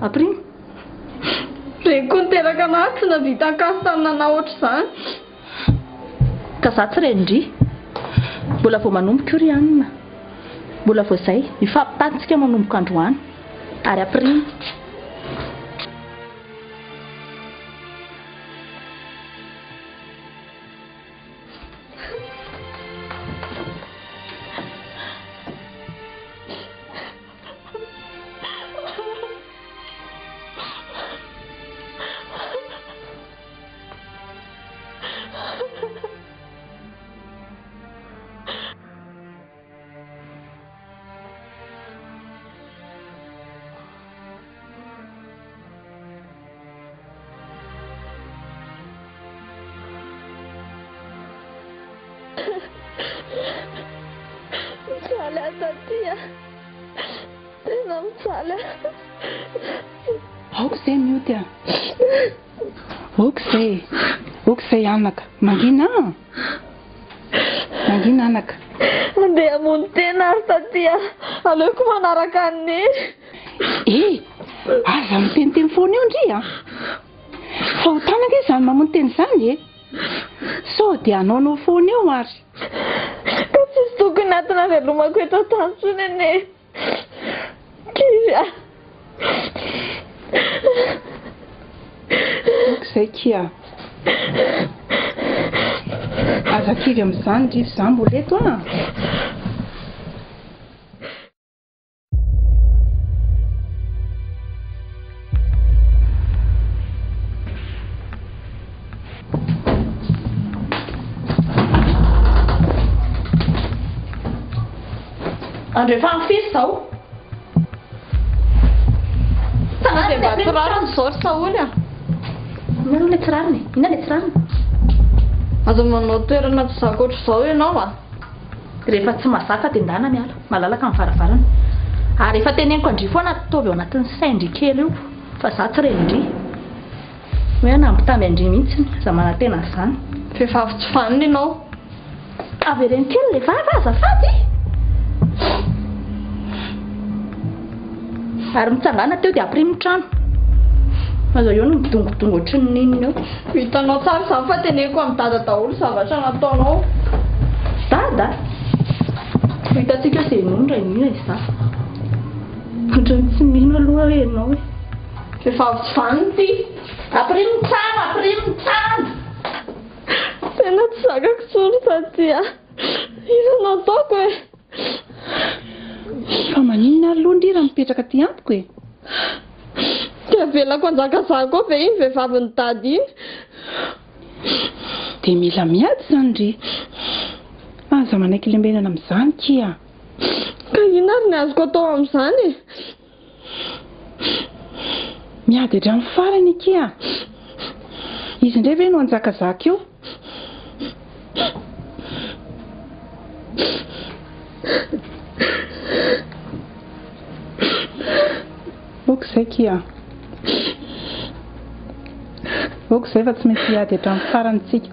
Ampirimo. Reniko niteraka anah tsy nahavita ankasy tamin'ny nanao ohatr'izany. Ka za tsy renin-dry. Mbola vao manomboka io ry anona. Mbola vao izay. Mifampitady tsika manomboka androany. Ary ampirimo. Mijaly aho taty a! Tena mijaly aho. Aoka izay mioty a! Aoka izay e! Aoka izay anaka! Mangina an! Mangina anaka! Andeha hamono tena ary taty a! Aleoko manaraka an'i Neny. E! Aza miteniteny foana eo ndry a! Fahotana ange izany mamono tena izany e! Sao dia hanaonao foana eo ary. Ka tsisy tokony antony havelomako eto an-tany intsony anie e! Kivy aho. Aoka izay kia. Aza kivy amin'izany ndry fa izaho mbola eto an! Andro efa amin'ny firy izao? Sao dia mba tsy rariny izao ry Saholy a! Inona aloha ilay tsy rariny e? Inona ilay tsy rariny? Aza manao toerana tsy zaka ohatr'izao ianao a! Rehefa tsy mazaka dia ndana miala, malalaka ny varavarana. Ary efa teneniko an-dry foana ataovy ao anatin'ny sain-dry kely io fa za tsy renin-dry. Hoe hanambitamby an-dry mihitsy, aza manantena an'izany. Vehivavy tsy vanona ianao. Avereno kely ilay vava azafady. Ary mitsangàna teo dia ampirimo ny trano. Aza eo no midongodongo ohatran'ny inona eo. Hitanao tsara izany fa teneniko amin'i Dada daholo ny zavatra nataonao. Dada? Ho hitantsika eo izay hinoany raha hinoana izaho. Ohatran'ny tsy mino aloha aho ianao e. Vehivavy tsy vanona ity. Ampirimo ny trano, ampirimo ny trano. Tena tsy zakako intsony Taty a. Inona no ataoko e? Fa maninona ary aloha ndry raha mipetraka aty amiko e? Dia avelako hanjakazaka eo ve iny vehivavin'i Dada iny? Dia mila miady izany ndry. Aza manaiky lembenana amin'izany kia. Ka inona ary ny azoko atao amin'izany e? Miady hatramin'ny farany akia. Izy indray ve no hanjakazaka eo? Ok izay kia. Ok izay fa tsy maintsy hiady hatramin'ny farany tsika.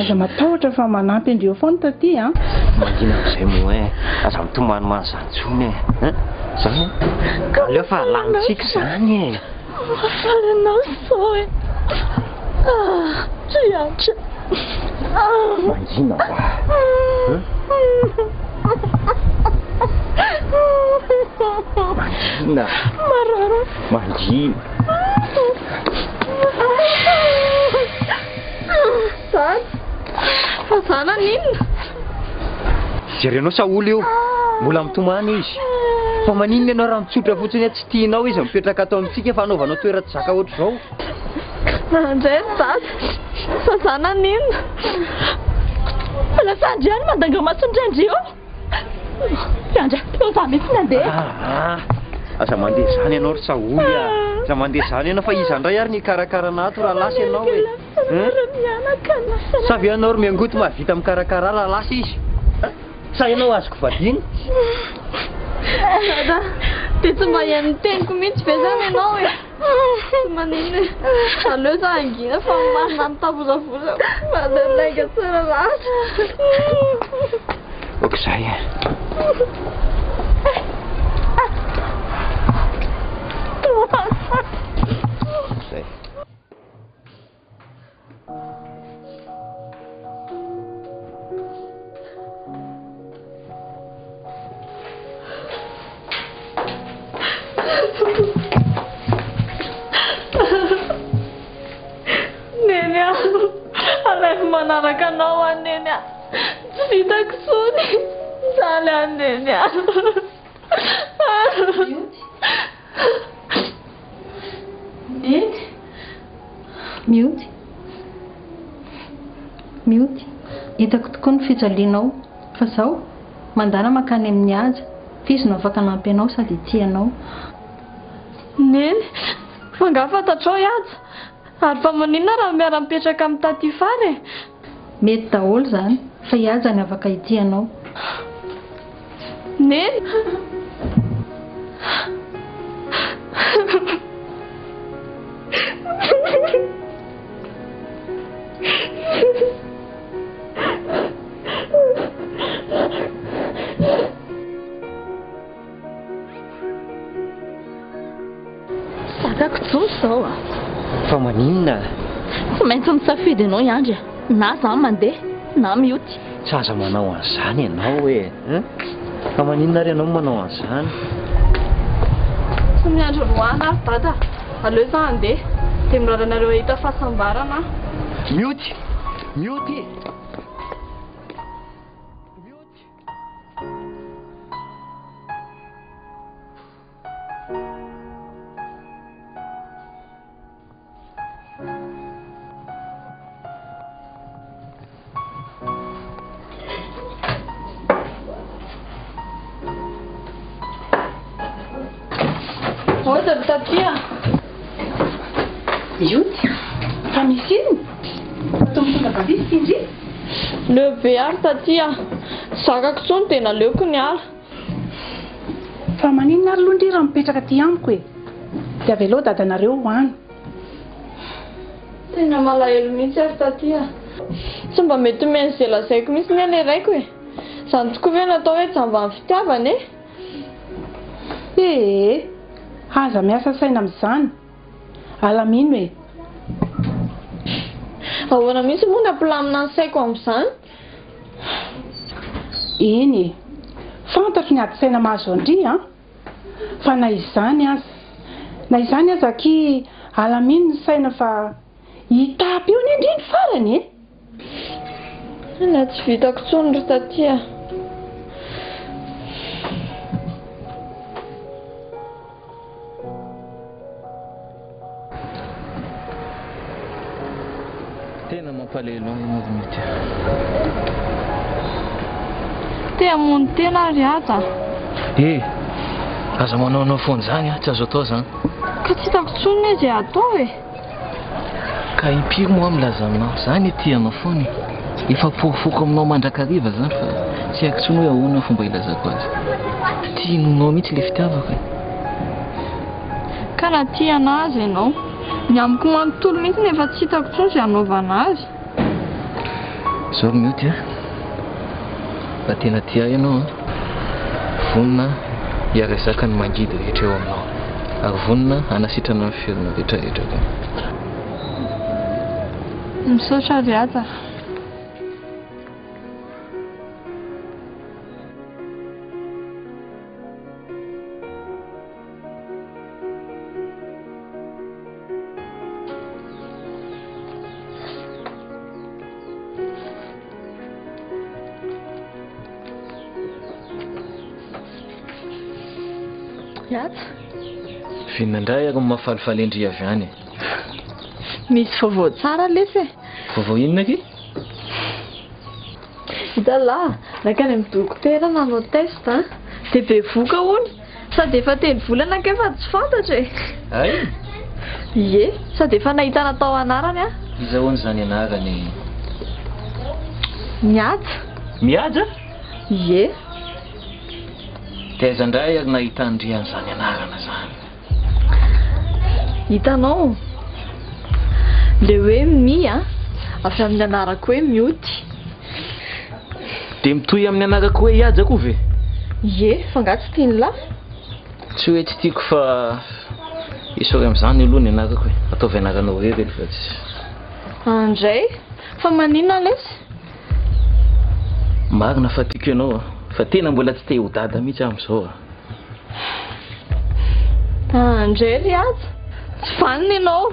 Aza matahotra fa manampy an-dry eo foana taty a. Mangina amin'izay moa eh. Aza mitomaniomany izany intsony eh. Hein? Izany eh. Aleo fa lanintsika izany eh. Mahafaly anao izao eh. Ah, Riantra. Mangina va. Hein? Mangina. Marary. Mangina. Zany. Fa za naninona? Jerenao Saholy io, mbola mitomany izy. Fa maninona ianao raha mitsotra fotsiny hoe tsy tianao izy mipetraka ato amintsika fa anaovanao toeran-tsy zaka ohatr'izao? Andray ry dada, fa za naninona? Lasa andry ihany mandanga mason-dry eo. Andry, teo za mihitsy nandeha. Ah, aza mandeha izany ianao ry Saholy a. Aza mandeha izany ianao fa iza indray ary ny hikarakara anà ato raha lasa ianao e? Hein? Sa ve ianao ry Miangoty mahavita mikarakara ahy raha lasa izy? Sa ianao azoko vadiana? Dada, dia tsy mba hihaino ny teniko mihitsy ve izany ianao e? Tsy maninona e. Aleo za hangina fa marina mitavozavoza mandeha lainga tsara lahatra. Ok izay e. Neny a! Alaivo manaraka anao aho Neny a! Tsy vitako intsony! Mijaly aho Neny a! Mioty. Neny. Mioty. Mioty. Hitako tokoa ny fijalianao. Fa zao, mandàna mankany amin'i Haja, f'izy no afaka hanampy anao sady hitia anao. Neny, fa angaha fantatrao i Haja? Ary fa maninona raha miara-mipetraka amin'i Taty Fara e? Mety daholo izany, fa i Haja no afaka hitia anao. Neny! Zakako intsony izao a! Fa maninona? Tsy maintsy misafidy ianao i Andry a! Na za mandeha na mioty. Tsy aza manao an'izany ianao e! Fa maninona ary ianao no manao an'izany? Tsy miandry roahana ary dada, aleo za handeha, dia mirary anareo hahita fahasambarana aho. Mioty! Mioty! Mioty! Oza ry taty a! Mioty, fa misy inona? Toa mitondra valizy ity ndry? Leo be aho ry taty a! Tsy zakako intsony dia naleoko niala. Fa maninona ary aloha ndry raha mipetraka aty amiko e? Dia avelao dadanareo ho any. Tena malahelo mihitsy aho ry taty a! Tsy mba mety mihaino izay lazaiko mihitsy anie ilay raiko e! Izany tokoa ve no atao hoe jamban'ny fitiavana e? Ee! Aza miasa saina amin'izany. Alamino e! Ahoana mihitsy moa ny hampilamina ny saiko amin'izany? Eny e! Fantatro ny ady saina mahazo an-dry an! Fa na izany aza, na izany aza akia alamino ny saina fa hitapy eo anie ndry ny farany e! Tena tsy vitako intsony ry taty a! Tena mampalahelo ahy ianao ry Mety a. Te hamono tena aho ry Haja a. Eh! Aza manaonao foana izany a, tsy azo atao izany. Ka tsy hitako intsony anie izay hatao e. Ka impiry moa aho milaza aminao, za anie tia anao foana e. Efa porofoko aminao mandrakariva izany fa tsy haiko intsony hoe ahoana ny fomba hilazako azy. Tsy inoanao mihitsy ilay fitiavako e. Ka na tia anah aza ianao. Ny amiko manontolo mihitsy no efa tsy hitako intsony izay hanaovana azy. Izao ry Mioty a, raha tena tia ahy ianao an, vonona aho hiara-hizaka ny mangidy rehetra eo aminao, ary vonona hanasitrana ny ferina rehetra rehetra koa. Misaotra ry Haja. Mihaja. Vina indray ary ny mahafalifaly an-dry avy any e. Misy vaovao tsara lesy e. Vaovao inona akia? Hitanlah, nankany amin'ny dokotera nanao test an, dia bevoka hono, sady efa telo volana kay fa tsy fantatra e! Hay? Ie, sady efa nahitana tao anarany an. Iza hono izany anarany e? Mihaja. Mihaja? Ie. Dia aiza indray ary nahitan-dry an'izany anarana izany? Hitanao? Le hoe mi a, avy amin'ny anarako hoe Mioty. Dia mitohy amin'ny anarako hoe Ihaja koa ve? Ie, fa angaha tsy tian'lah? Tsy hoe tsy tiako fa esory amin'izany aloha ny anarako e. Ataovy anaranao irery aloha fa tsy. Andray, fa maninona lesy? Marina fa tiako ianao a, fa tena mbola tsy te ho dada mihitsy aho amin'izao a. Andre ry Haja, tsy vanona ianao.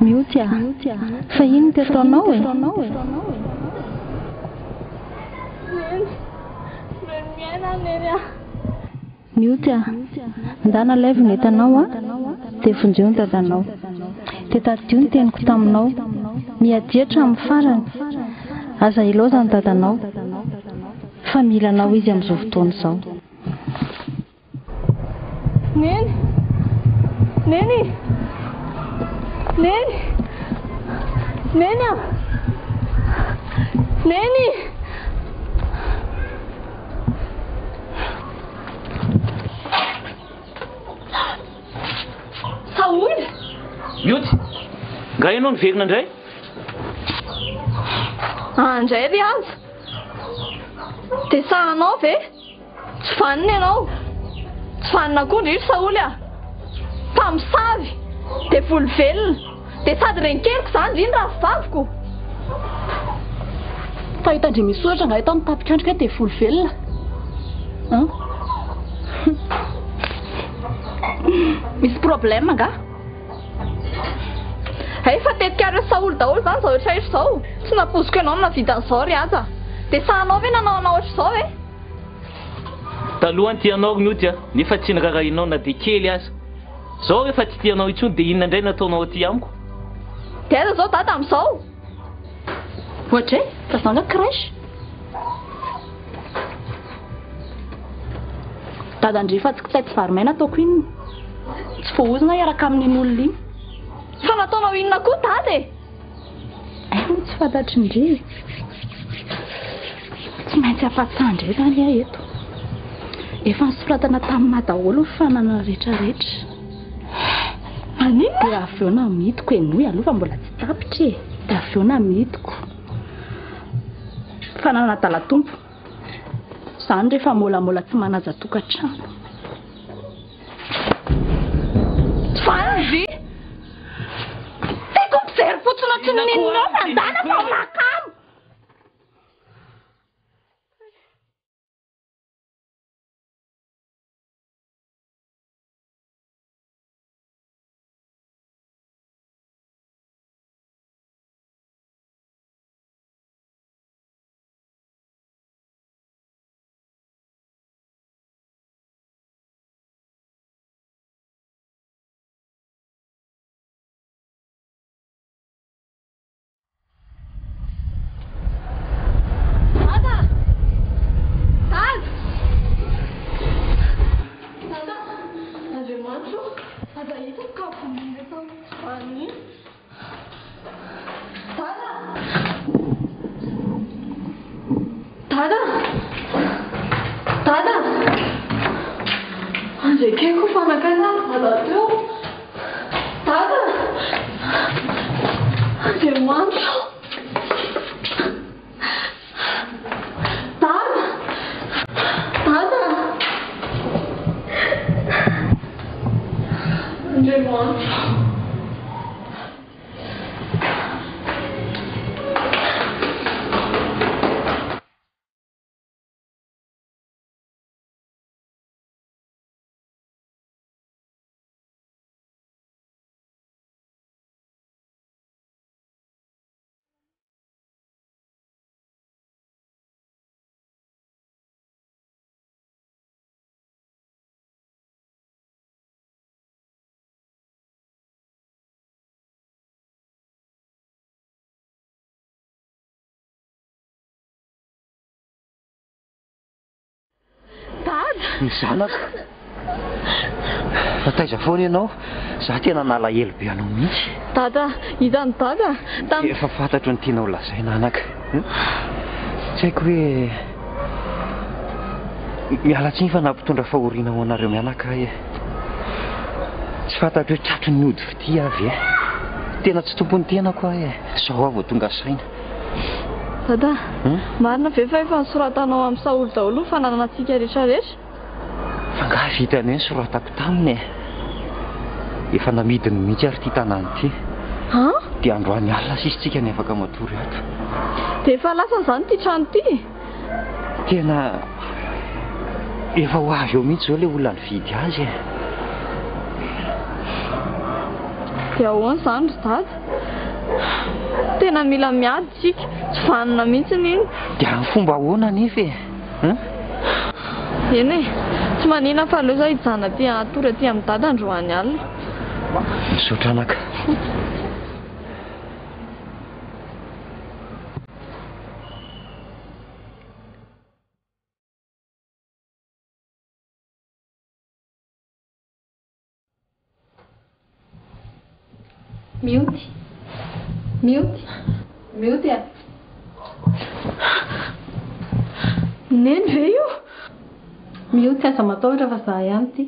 Mioty a! Fa inona ty ataonao e? Neny, neny miaina aho Neny a! Mioty a! Ndana alaivo ny entanao a! Dia vonjeo ny dadanao. Dia tadidio ny teniko taminao. Miadia hatramin'ny farany. Aza ilaozan'ny dadanao. Fa mila anao izy amin'izao fotoana izao. Neny! Neny! Neny! Neny a! Neny! Saholy! Mioty! Nga ianao niverina indray? Andray ry aza! Dia sahanao ve? Tsy vanona ianao. Tsy vanona koa ndry ry Saholy a! Mpamosavy, devoly velona, dia sady renikeliko izany ndry ny rafivaviko. Fa hitan-dry misy soratra angaha eto amin'ny tapikandrika hoe devoly velona? An? Misy problème angaha? Hay fa tetikareo Saholy daholo izany izao rehetra izao. Tsy nampoiziko ianao no nahavita an'izao ry Haja. Dia sahanao ve nanao anao ohatr'izao e? Taloha ny tianao ry Mioty a, nefa tsy nirarahinao na dia kely aza. Zao rehefa tsy tianao intsony dia inona indray no ataonao aty amiko? Dia aiza zao dada amin'izao? Ohatra e, fa zao nga crèche? Dada ndry fa tsy kitay tsy vary maina ataoko inona? Tsy voaozona hiaraka amin'iny olona iny. Fa nataonao inona koa dada e? Hay moa tsy fantatry ndry e. Tsy maintsy afa-tsandry izany aho eto. Efa nosoratana taminà daholo ny fananana rehetrarehetra. Maninona? Dia avy eo namidiko. Henoy aloha fa mbola tsy tapitra e. Dia avy eo namidiko. Fananana adala tompo. Izany rehefa môlamôla tsy manaja tokantrano. Vandy! Tiako mijery fotsiny ohatry ny ninona mandana fa makamo. Dada! Dada! Dada! Andriamanitra ô! Aza hitako ka vonoina tamin'ny tsy vanona iny. Dada! Dada! Dada! Andrekeko fa nankaiza ary dada teo? Dada! Andriamanitra ô! Dada! Dada! Andriamanitra ô! Dada! Ny zanako. Fa taiza foana ianao? Za tena nalahelo be anao mihitsy. Dada, hitan'i Dada tam. Efa fantatro ny tianao lazaina anaka. Tsy haiko hoe miala tsiny fa nampitondra fahoriana ho anareo mianaka aho e. Tsy fantatro hoe tratry ny ody fitia aho ve? Tena tsy tompon'ny tenako aho e. Izao aho vao tonga saina. Dada, marina ve fa efa nosoratanao amin'ny Saholy daholo ny fananantsika rehetra rehetra? Fa angaha vitany hoe nosoratako taminy e? Efa namidiny mihitsy ary ity tanàna ity. An? Dia androany alina sisa tsika ny afaka matory ato. Dia efa lasa izany ity trano ity? Tena efa ho avy eo mihitsy izao ilay olona nividy azy e. Dia ahoana izany ry dada? Tena mila miady isika, tsy vanona mihitsy iny. Dia amin'ny fomba ahoana anefa e? Hein? Eny e, tsy manina fa aleo za hijanona aty hatory aty amin'i dada androany alina. Misaotra anaka. Mioty. Mioty. Mioty a! Neny ve io? Mioty, aza matahotra fa za ihany ity.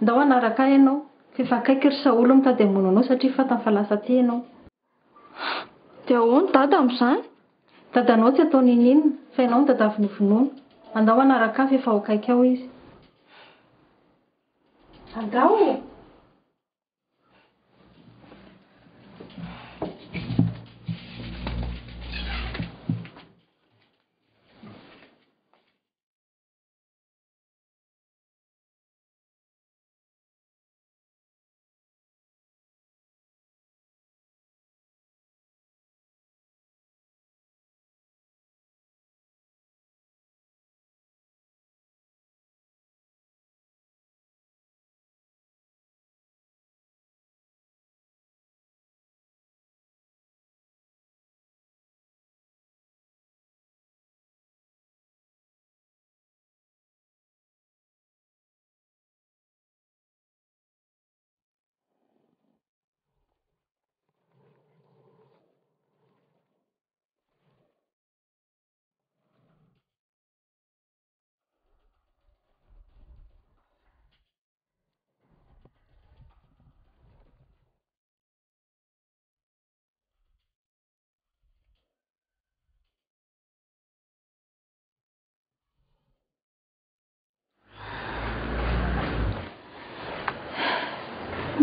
Ndao hanaraka ahy ianao, fa efa akaiky ry Saholy mitady hamono anao satria fantany fa lasa aty ianao. Dia ahoana dada amin'izany? Dadanao tsy atao n'inon'inona, fa ianao no tadiaviny ho vonoina. Andao hanaraka ahy fa efa ao akaiky ao izy. Andao e!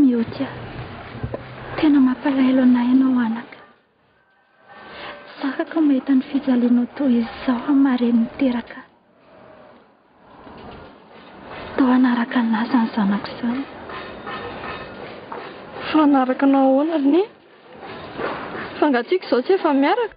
Mioty a! Tena mampalahelo anay ianao anaka. Tsy zakako ny mahita ny fijalianao toy izao amin'ny maha reny niteraka ahy. Tao hanaraka ny lasa ny zanako izany. Fa hanaraka anao ahoana ry Neny? Fa angaha tsika izao tsy efa miaraka?